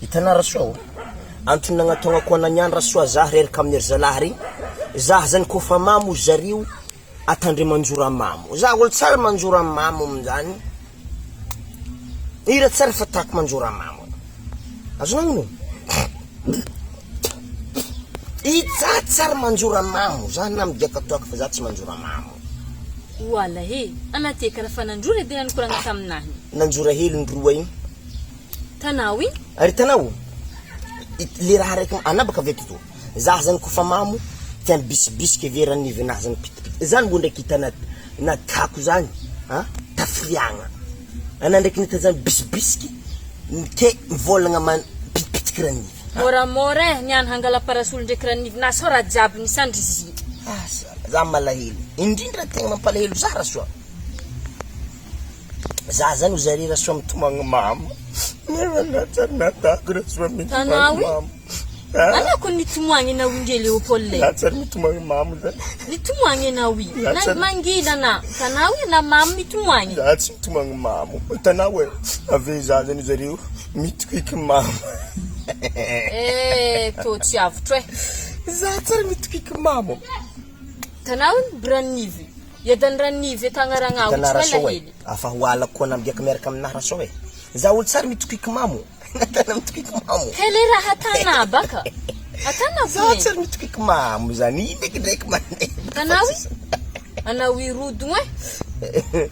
Hitanà Rasoa ô, antony nagnataognako ana niany Rasoa zah reraka amin'ny ry zalahy regny, zah zany kôfa mamo ry zareo atandre manjora mamo, zah olo tsary manjora mamo aminjany, hira tsary fatako manjora mamo, azonao ono? I zah tsary manjora mamo, zah na migiaka toaka fa zah tsy manjora mamo. Oala he, anà ty karaha fa nandrora edy nikoragna taminahy. Nanjora hely ny roa igny. Tanao igny. Ary hitanao, le raha raiky anah baka avy eto tô, zah zany kofa mamo tia mibisibisiky ave ranivinahy zany pitipitiky, zany mbô ndraiky hitana natako zany an, tafiriagna, anah ndraiky nahita zany bisibisiky ke mivôlagna man pitipitiky ranivy. Môramôra eh, niany hangala parasolo ndraiky ranivy na sao raha jiaby nisandry izy. Asa, zah malahelo, indrindra tegna mampalahelo zah rasoa. Za zany ho zare Rasoa mitomagny mamo. Nefa na tsary natako Rasoa mitomagny mamo. Anao ko nitomagny anao indre Léopold e. Na tsary mitomagny mamo zany. Nitomagny anao i. Na mangina na. Tanao i na mamo mitomagny. Za tsy mitomagny mamo. Tanao e. Ave za zany zareo mitokiky mamo. Eh, tô tsy avotro e. Za tsary mitokiky mamo. Tanao i Branivy. Iadan'i Ranivy eto agnaragna Hitanà Rasao e, afa ho alako koa nambiaka miaraka aminà Rasao e. Za olo tsary mitokiky mamo. Tena mitokiky mamo. He le raha atanà baka. Atanà Za tsary mitokiky mamo zany. Iny ndraiky ndraiky mandeha. Tanà oi? Anao irodogno e.